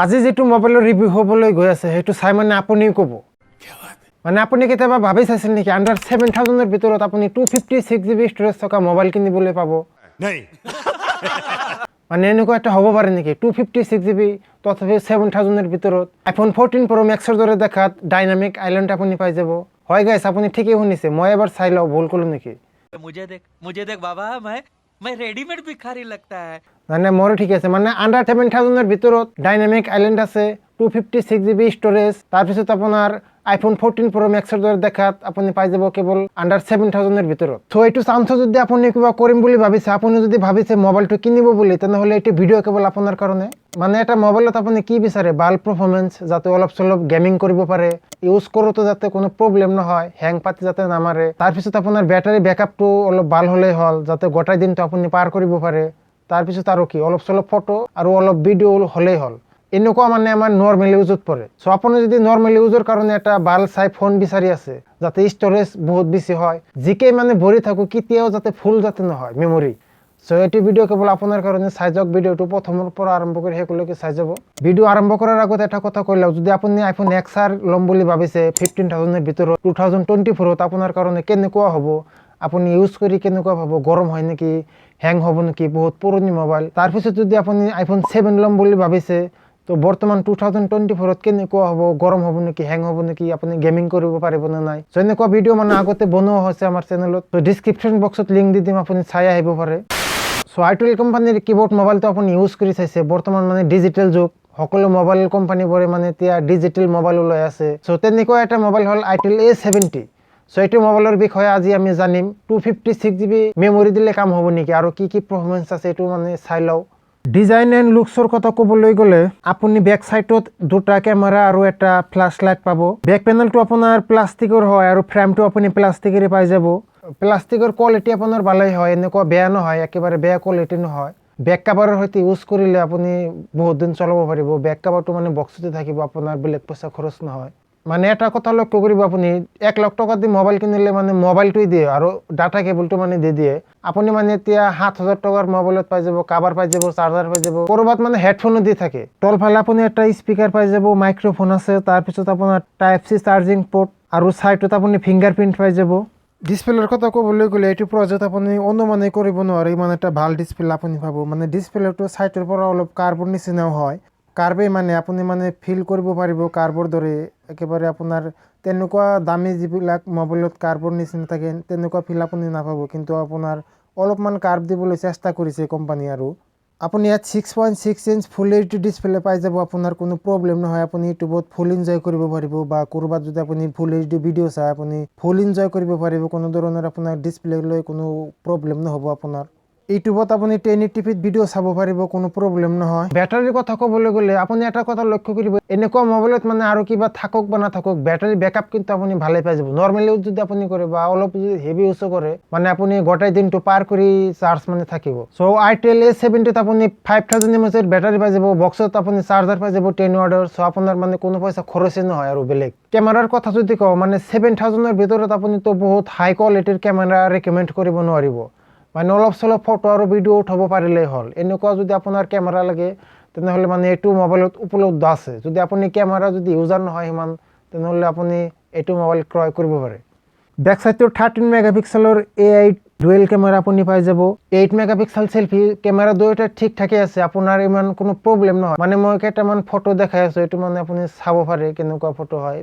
আজি যিটো মোবাইলৰ ৰিভিউ হ'বলৈ গৈ আছে, সেইটো চাই মানে আপুনিও ক'ব। মানে আপুনি কেতিয়াবা ভাবি চাইছিল নেকি, আণ্ডাৰ 7,000ৰ ভিতৰত আপুনি 256 GB storage থকা মোবাইল কিনিবলৈ পাব? नहीं। মানে এনেকুৱা এটা হ'ব পাৰে নেকি, 256 GB তথাপি 7,000ৰ ভিতৰত আইফোন 14 প্ৰ' মেক্সৰ দৰে দেখাত ডাইনামিক আইলেণ্ড আপুনি পাই যাব? হয় গাইছ, আপুনি ঠিকেই শুনিছে। মই এবাৰ চাই লওঁ, ভুল ক'লোঁ নেকি। मुझे देख, मुझे देख बाबा, मैं रेडीमेड भिखारी लगता है। নাই নাই, মোৰো ঠিক আছে। মানে আণ্ডাৰ 7,000ৰ ভিতৰত ডাইনামিক আইলেণ্ড আছে, 256 GB storage, তাৰপিছত আপোনাৰ আইফোন 14 প্ৰ' মেক্সৰ দৰে দেখাত আপুনি পাই যাব কেৱল আণ্ডাৰ 7,000ৰ ভিতৰত। চ' এইটো চান্সত যদি আপুনি কিবা কৰিম বুলি ভাবিছে, আপুনি যদি ভাবিছে মোবাইলটো কিনিব বুলি, তেনেহ'লে এইটো ভিডিঅ' কেৱল আপোনাৰ কাৰণে। মানে এটা মোবাইলত আপুনি কি বিচাৰে? ভাল পাৰফৰ্মেঞ্চ, যাতে অলপ চলপ গেমিং কৰিব পাৰে, ইউজ কৰোঁতে যাতে কোনো প্ৰব্লেম নহয়, হেং পাতি যাতে নামাৰে, তাৰপিছত আপোনাৰ বেটাৰী বেকআপটো অলপ ভাল হ'লেই হ'ল, যাতে গোটেই দিনটো আপুনি পাৰ কৰিব পাৰে। তাৰপিছত আৰু কি, অলপ চলপ ফটো আৰু অলপ ভিডিঅ' হ'লেই হ'ল। এনেকুৱা মানে আমাৰ নৰ্মেল ইউজত পৰে। চ' আপুনি যদি নৰ্মেল ইউজৰ কাৰণে এটা ভাল চাই ফোন বিচাৰি আছে, যাতে ষ্ট'ৰেজ বহুত বেছি হয়, যিকেই মানে ভৰি থাকোঁ কেতিয়াও যাতে ফুল যাতে নহয় মেমৰি, চ' এইটো ভিডিঅ' কেৱল আপোনাৰ কাৰণে। চাই যাওক ভিডিঅ'টো, প্ৰথমৰ পৰা আৰম্ভ কৰি শেষলৈকে চাই যাব। ভিডিঅ' আৰম্ভ কৰাৰ আগত এটা কথা কৈ লওক, যদি আপুনি আইফোন এক্স আৰ ল'ম বুলি ভাবিছে 15,000ৰ ভিতৰত 2024ত, আপোনাৰ কাৰণে কেনেকুৱা হ'ব, আপুনি ইউজ কৰি কেনেকুৱা পাব, গৰম হয় নেকি, হেং হ'ব নেকি, বহুত পুৰণি মোবাইল। তাৰপিছত যদি আপুনি আইফোন 7 ল'ম বুলি ভাবিছে, তো বৰ্তমান 2024ত কেনেকুৱা হ'ব, গৰম হ'ব নেকি, হেং হ'ব নেকি, আপুনি গেমিং কৰিব পাৰিব নে নাই। চ' এনেকুৱা ভিডিঅ' মানে আগতে বনোৱা হৈছে আমাৰ চেনেলত। ত' ডিছক্ৰিপশ্যন বক্সত লিংক দি দিম, আপুনি চাই আহিব পাৰে। চ' আইটেল কোম্পানীৰ কিবৰ্ড মোবাইলটো আপুনি ইউজ কৰি চাইছে? বৰ্তমান মানে ডিজিটেল যুগ, সকলো মোবাইল কোম্পানীবোৰে মানে এতিয়া ডিজিটেল মোবাইল ওলাই আছে। চ' তেনেকুৱা এটা মোবাইল হ'ল আইটেল এ 70। চ' এইটো মোবাইলৰ বিষয়ে আজি আমি জানিম, 256 GB memory দিলে কাম হ'ব নেকি আৰু কি কি পাৰফৰ্মেঞ্চ আছে, এইটো মানে চাই লওঁ। ডিজাইন এণ্ড লুকছৰ কথা ক'বলৈ গ'লে আপুনি বেক চাইডত দুটা কেমেৰা আৰু এটা ফ্লাছ লাইট পাব। বেক পেনেলটো আপোনাৰ প্লাষ্টিকৰ হয় আৰু ফ্ৰেমটো আপুনি প্লাষ্টিকেৰে পাই যাব। প্লাষ্টিকৰ কোৱালিটি আপোনাৰ ভালেই হয়, এনেকুৱা বেয়া নহয়, একেবাৰে বেয়া কোৱালিটি নহয়। বেক কাভাৰৰ সৈতে ইউজ কৰিলে আপুনি বহুত দিন চলাব পাৰিব। বেক কাভাৰটো মানে বক্সতে থাকিব, আপোনাৰ বেলেগ পইচা খৰচ নহয়। মানে এটা কথা লক্ষ্য কৰিব, আপুনি 1 লাখ টকা দি মোবাইল কিনিলে মানে মোবাইলটোৱে দিয়ে আৰু ডাটা কেবুলটো মানে দি দিয়ে। আপুনি মানে এতিয়া 7,000 টকাৰ মোবাইলত পাই যাব কাভাৰ, পাই যাব চাৰ্জাৰ, পাই যাব ক'ৰবাত মানে হেডফোনো দি থাকে। তলফালে আপুনি এটা স্পীকাৰ পাই যাব, মাইক্ৰফোন আছে, তাৰপিছত আপোনাৰ টাইপ চি চাৰ্জিং পৰ্ট আৰু ছাইডত আপুনি ফিংগাৰ প্ৰিণ্ট পাই যাব। ডিছপ্লেৰ কথা ক'বলৈ গ'লে এইটো প্ৰাইজত আপুনি অনুমানেই কৰিব নোৱাৰে, ইমান এটা ভাল ডিছপ্লে আপুনি পাব। মানে ডিছপ্লেটো ছাইডৰ পৰা অলপ কাৰ্ভৰ নিচিনাও হয়, কাৰ্ভেই, মানে আপুনি মানে ফিল কৰিব পাৰিব কাৰ্ভৰ দৰে একেবাৰে। আপোনাৰ তেনেকুৱা দামী যিবিলাক মোবাইলত কাৰ্ভৰ নিচিনা থাকে, তেনেকুৱা ফিল আপুনি নাপাব, কিন্তু আপোনাৰ অলপমান কাৰ্ভ দিবলৈ চেষ্টা কৰিছে কোম্পানী। আৰু আপুনি ইয়াত 6.6 inch full HD display পাই যাব, আপোনাৰ কোনো প্ৰব্লেম নহয়। আপুনি ইউটিউবত ফুল এনজয় কৰিব পাৰিব বা ক'ৰবাত যদি আপুনি ফুল এইচ ডি ভিডিঅ' চায়, আপুনি ফুল এনজয় কৰিব পাৰিব। কোনো ধৰণৰ আপোনাৰ ডিছপ্লে লৈ কোনো প্ৰব্লেম নহ'ব। আপোনাৰ ইউটিউবত আপুনি 1080পিত ভিডিঅ' চাব পাৰিব, কোনো প্ৰব্লেম নহয়। বেটাৰীৰ কথা ক'বলৈ গ'লে আপুনি এটা কথা লক্ষ্য কৰিব, এনেকুৱা মোবাইলত মানে আৰু কিবা থাকক বা নাথাকক, বেটাৰী বেকআপ কিন্তু আপুনি ভালেই পাই যাব। নৰ্মেল ইউজ যদি আপুনি কৰে বা অলপ যদি হেভি ইউজো কৰে, মানে আপুনি গোটেই দিনটো পাৰ কৰি চাৰ্জ মানে থাকিব। চ' আইটেল এ 70ত আপুনি 5000 এম এইচৰ বেটাৰী পাই যাব, বক্সত আপুনি চাৰ্জাৰ পাই যাব 10 ৱাটৰ। চ' আপোনাৰ মানে কোনো পইচা খৰচেই নহয়। আৰু বেলেগ কেমেৰাৰ কথা যদি কওঁ, মানে 7,000ৰ ভিতৰত আপুনিতো বহুত হাই কোৱালিটিৰ কেমেৰা ৰেকমেণ্ড কৰিব নোৱাৰিব। মানে অলপ চলপ ফটো আৰু ভিডিঅ' উঠাব পাৰিলেই হ'ল। এনেকুৱা যদি আপোনাৰ কেমেৰা লাগে, তেনেহ'লে মানে এইটো মোবাইলত উপলব্ধ আছে। যদি আপুনি কেমেৰা যদি ইউজাৰ নহয় সিমান, তেনেহ'লে আপুনি এইটো মোবাইল ক্ৰয় কৰিব পাৰে। বেক চাইডটোৰ 13 মেগাপিক্সেলৰ এ I dual camera আপুনি পাই যাব, 8 মেগাপিক্সেল চেলফি কেমেৰা। দুয়োটা ঠিক ঠাকে আছে, আপোনাৰ ইমান কোনো প্ৰব্লেম নহয়। মানে মই কেইটামান ফটো দেখাই আছোঁ, এইটো মানে আপুনি চাব পাৰে কেনেকুৱা ফটো হয়।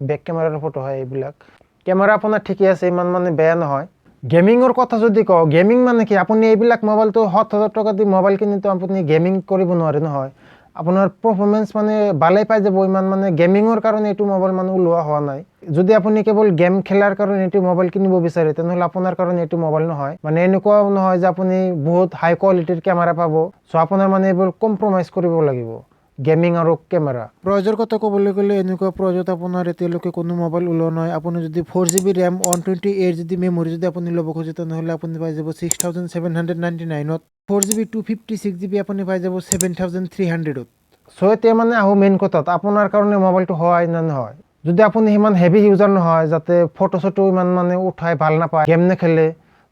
বেক কেমেৰাৰ ফটো হয় এইবিলাক। কেমেৰা আপোনাৰ ঠিকে আছে, ইমান মানে বেয়া নহয়। গেমিঙৰ কথা যদি কওঁ, গেমিং মানে কি, আপুনি এইবিলাক মোবাইলটো 7,000 টকা দি মোবাইল কিনিতো আপুনি গেমিং কৰিব নোৱাৰে নহয়। আপোনাৰ পাৰফৰ্মেঞ্চ মানে ভালেই পাই যাব, ইমান মানে গেমিঙৰ কাৰণে এইটো মোবাইল মানে ওলোৱা হোৱা নাই। যদি আপুনি কেৱল গেম খেলাৰ কাৰণে এইটো মোবাইল কিনিব বিচাৰে, তেনেহ'লে আপোনাৰ কাৰণে এইটো মোবাইল নহয়। মানে এনেকুৱাও নহয় যে আপুনি বহুত হাই কোৱালিটিৰ কেমেৰা পাব। চ' আপোনাৰ মানে এইবোৰ কম্প্ৰমাইজ কৰিব লাগিব, গেমিং আৰু কেমেৰা। প্ৰাইজৰ কথা ক'বলৈ গ'লে এনেকুৱা প্ৰাইজত আপোনাৰ এতিয়ালৈকে কোনো মোবাইল ওলোৱা নাই। আপুনি যদি 4 GB RAM, 128 GB memory যদি আপুনি ল'ব খোজে, তেনেহ'লে আপুনি পাই যাব 6799ত। 4 GB, 256 GB আপুনি পাই যাব 7300ত। চ' এতিয়া মানে আহোঁ মেইন কথাত, আপোনাৰ কাৰণে মোবাইলটো হয় নে নহয়। যদি আপুনি সিমান হেভি ইউজাৰ নহয়, যাতে ফটো চটো ইমান মানে উঠাই ভাল নাপায়, গেম নেখেলে,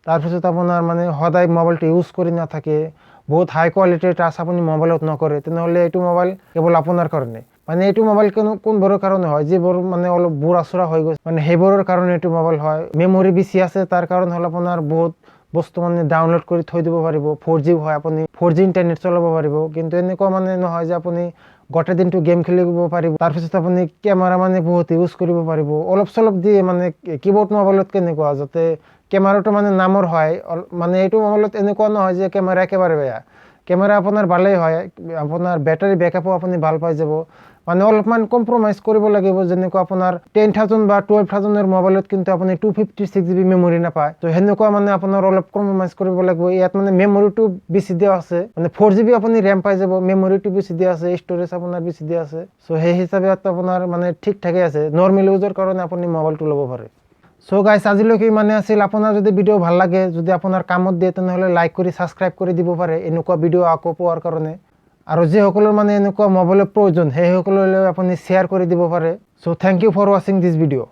তাৰপিছত আপোনাৰ মানে সদায় মোবাইলটো ইউজ কৰি নাথাকে, বহুত হাই কোৱালিটিৰ টাচ আপুনি মোবাইলত নকৰে, তেনেহ'লে এইটো মোবাইল কেৱল আপোনাৰ কাৰণে। মানে এইটো মোবাইল কোনবোৰৰ কাৰণে হয়? যিবোৰ মানে অলপ বুঢ়া চুঢ়া হৈ গৈছে, মানে সেইবোৰৰ কাৰণে এইটো মোবাইল হয়। মেমৰি বেছি আছে, তাৰ কাৰণ হ'ল আপোনাৰ বহুত বস্তু মানে ডাউনলোড কৰি থৈ দিব পাৰিব। 4G হয়, আপুনি 4G internet চলাব পাৰিব। কিন্তু এনেকুৱা মানে নহয় যে আপুনি গোটেই দিনটো গেম খেলিব পাৰিব, তাৰপিছত আপুনি কেমেৰা মানে বহুত ইউজ কৰিব পাৰিব। অলপ চলপ দিয়ে। মানে কিবৰ্ড মোবাইলত কেনেকুৱা, যাতে কেমেৰাটো মানে নামৰ হয়। মানে এইটো মোবাইলত এনেকুৱা নহয় যে কেমেৰা একেবাৰে বেয়া। কেমেৰা আপোনাৰ ভালেই হয়। আপোনাৰ বেটাৰী বেকআপো আপুনি ভাল পাই যাব। মানে অলপমান কম্প্ৰমাইজ কৰিব লাগিব। যেনেকুৱা আপোনাৰ 10,000 বা 12,000ৰ মোবাইলত কিন্তু আপুনি 256 GB memory নাপায়। ত' সেনেকুৱা মানে আপোনাৰ অলপ কম্প্ৰমাইজ কৰিব লাগিব। ইয়াত মানে মেমৰিটো বেছি দিয়া আছে, মানে 4 GB আপুনি ৰেম পাই যাব, মেমৰিটো বেছি দিয়া আছে, ষ্ট'ৰেজ আপোনাৰ বেছি দিয়া আছে। চ' সেই হিচাপে ইয়াত আপোনাৰ মানে ঠিক ঠাকে আছে। নৰ্মেল ইউজৰ কাৰণে আপুনি মোবাইলটো ল'ব পাৰে। চ' গাইছ, আজিলৈকে ইমানে আছিল। আপোনাৰ যদি ভিডিঅ' ভাল লাগে, যদি আপোনাৰ কামত দিয়ে, তেনেহ'লে লাইক কৰি ছাবস্ক্ৰাইব কৰি দিব পাৰে এনেকুৱা ভিডিঅ' আকৌ পোৱাৰ কাৰণে। আৰু যিসকলৰ মানে এনেকুৱা মোবাইলৰ প্ৰয়োজন, সেইসকললৈ আপুনি শ্বেয়াৰ কৰি দিব পাৰে। So thank you for watching this video.